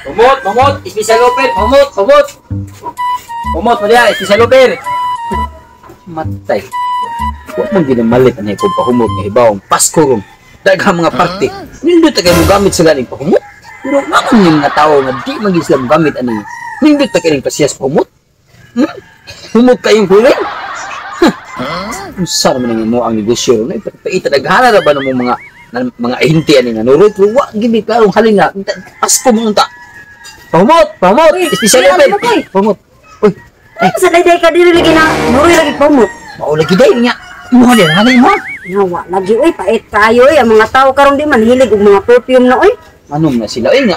Pumot, pumot, special offer, pumot, pumot. Pumot mo diha, special offer. Matay. Wa man ginamalit ani kung pahumot nga ibawong Pasko ron. Daghang mga parte. Nindot ta kay mo gamit sila ning pahumot. Pero nga man yung mga tao nga di man gid sila mogamit ani. Nindot ta kay ning pasiyas pahumot. Humot kayong huling. Unsa naman ang mo ang negosyo ron? Paita daghana ra ba ng mga ahente ani nga nuroy pero wa gid may klarong halin nga Pasko mo unta. Pahumot, pahumot, special Uy, offer. ano ba, koy? Pahumot. Uy, Ay, sa dayday ka dili lagi na nuroy lagi pamot. Mao lagi day niya. Imo din, halin mo. Nawa lagi oy, pait kayo oy, ang mga tao karon di man hilig og mga perfume na oy. Anong na sila oy nga.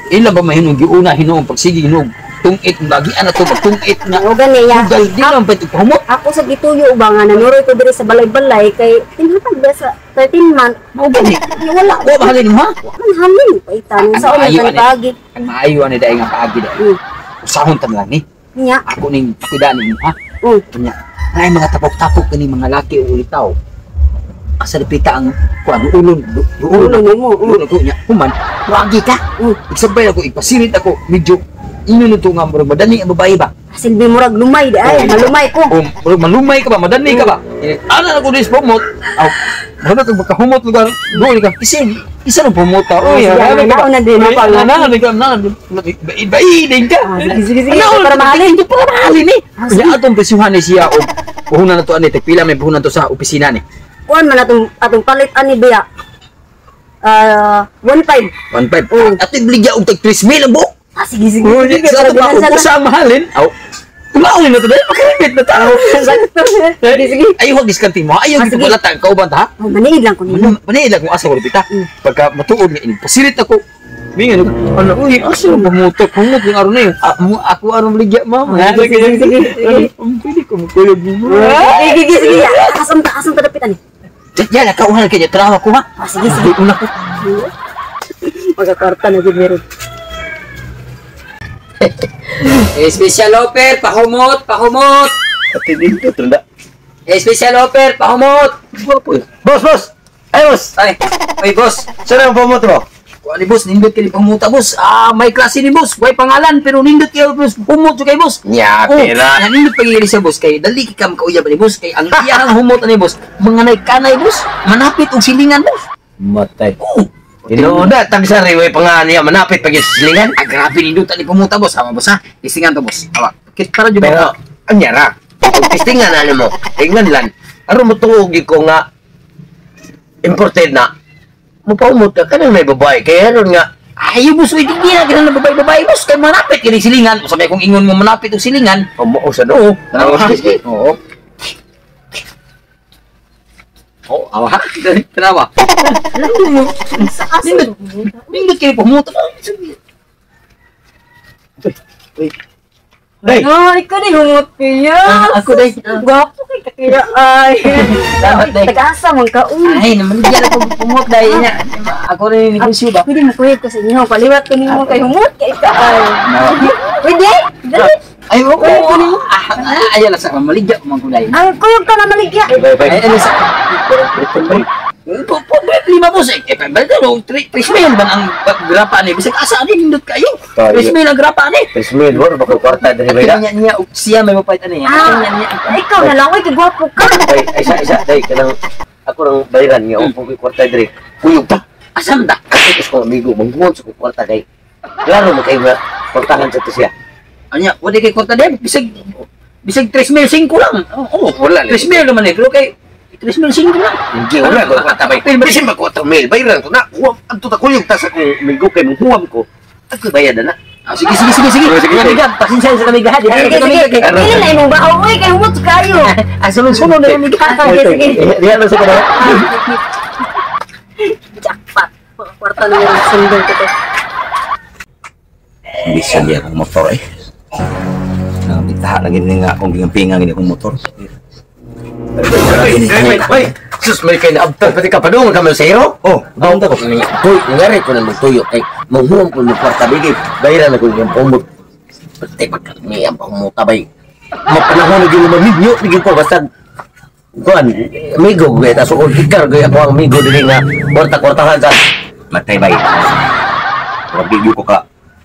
Ila ba mahinong giuna hinuong pagsige hinuong tungit lagi ana to tungit nga. O gani ya. Ugal di lang pwede pahumot. Ako sa gituyo ba nga nanuroy ko diri sa balay-balay kay tinhatag ba sa 13 month. Mao gani. Ay, wala. Wa mahalin mo ha. Wa man halin paitan sa Ang una maayo kan ani. pagi. Ang maayo ani dai nga paagi dai. Usahon ta na lang ni. Nya. Ako ning pakidaan nimo ha. Nya. Ay mga tapok-tapok kani mga laki o ulitaw. Asa dapita ang kuan ulon Ulo ulon nimo. ulon ko nya human wagi ka. Igsabay ako ipasirit ako medyo ino nito nga murag madani ang babae ba. Silbi murag lumay di ay, malumay ko. O murag malumay ka ba, madani ka ba? Ana na ko dis pumot. Aw, murag kag makahumot lugar. Doon ka. Isa isa nang pumota. Oy, Sige, ano ka ba? nauna din ako, Ana na ka na. Baidin ka. Ah, sige, sige, sige. Ano, Para mahalin. Hindi para mahalin eh. Ah, Kaya sige. atong presyuhan ni siya o puhunan na to ani tagpila may puhunan to sa opisina ni. Kuan man atong palit ani biya. Ah, 1.5. 1.5. Oo. Ato ibligya og tag 3 mil ang buok. Ah, sige, sige. Sige, Sige, sa para ato ba binansa kung na. sa mahalin? Aw. Tumaon na to dahil makalimit na tao. Sige, sige. Ayaw wag diskante mo. Ayaw Ah, gid sige. balata ang kauban ta. ha? Oh, maniid lang ko nimo. Maniid lang kung asa ko lupita. Pagka matuod nga ini pasirit ako. Mingan ako, ano, uy, asa mo pamutok? Humot yung araw na yun. Ah, mo, ako araw maligya, ma'am. Ah, sige, sige, sige, sige. Ang pwede ko magkuyog mo. Sige, sige, sige. Asam ta dapit ani. Yan, nakauhan na kanya. Tanawa ko, ha? Ah, sige, sige. Una ko. Magkakarta na gid meron. Special offer, pahumot, pahumot. Ati dito tunda. Special offer, pahumot. Gwapo eh. Boss, boss. Ay, boss. Ay, ay, boss. Saan ang pumot mo? Kuha ni boss, nindot kayo pahumuta, boss. Ah, may klase ni boss. Way pangalan, pero nindot kayo, boss. Humot kayo, boss. Nya, Oh, pera. na nindot pagigili siya, boss. Kay dali ka makauyab ni boss. Kay ang iyang humot ni boss. Mga nay-kanay, boss. Manapit og silingan, boss. Matay. Oh. Tinuod tagsari way pangalan niya manapit pag silingan. Ah, grabe nindot ni pumuta, boss. Awa, boss, ha? Tistingan to, boss. Awa. Kit para jud Pero ang nyara. Kung testingan na nimo, tingnan lang. Aron mo tuog ko nga imported na. Mupaumot ka kanang may babae kay aron nga Ayaw, boss. Uy, di na ganun na babae-babae, boss. Kay manapit kini silingan. Sabi kong ingon mo manapit og silingan. Umuo sa Oo. do. Tanawa, ha? Oo. Oo, awa ha? Tanawa. Sa asa. Nindot. Nindot kayo pumuta. Hey, Ay, ikaw di humot kaya. Ah, ako day. Gwapo kay ka kaya ay. Salamat, day. Tag-asa man ka uy. Ay, naman di ako pumot dahil niya. Ako rin yung negosyo ba? Pwede mo kuyog ko sa inyo. Paliwat ko nimo kay humot kay ka ay. Pwede? Dali. Ay, oo. Ah, ayaw lang sa maligya ko man kulay. Ang kuyog ka na maligya. Bay bay. Ay, ano sa... Lima boss eh. Eh, pero 3 mil man ang grapa ni. Bisag asa ani nindot kayo. 3 mil ang grapa ni. 3 mil mo baka kwarta diri bay. Niya niya siya may mapait ani. Ah, Niya niya. ikaw na lang oy kay gwapo ka. Ay, ay, isa isa day kanang ako rang bayaran nga upo ko'y kwarta diri. Kuyog ta. Asam ta? Kasi ko amigo mangguon sa kong kwarta kay. Klaro man kay nga kwartahan sa to siya. Anya, wala kay kwarta din. Bisag bisag 3 mil 5 lang. Oo, Wala 3 mil naman eh. Pero kay 3 mil 5 lang. Hindi wala ko kwarta bay. Bisin ba 4 mil bayaran ko na. Huwag adto ta kuyog ta sa kong amigo kay manghuwam ko. Ako bayad na. Ah, sige, sige, sige, sige. Oh, sige, sige. Namigan, pasensya sa namigahan. Sige, sige. Dili na imong bao oy kay humot kayo. Ah, sunod-sunod na namigahan. Sige, sige. Diha lang sa kanila. Jackpot. Kwarta na yung sundong ko to. Bisa niya akong motor eh. Nangitaha na gini nga akong gingampingan gini akong motor. Wait, wait, wait. Sus, may kay naabtan pati ka padung ka man sa hero. Oh, doon ko. Tuy, ngari ko na magtuyo kay manghuwam ko ng kwarta bigay. Bayaran na ko niyang pumot. Pati pagka niya ang pumuta bay. Mapanahon na gyud maminyo bigay ko basta kuan amigo gay ta suod ikar gay ako ang amigo dili nga kwarta-kwartahan sa Matay bay. Murag di ko ka.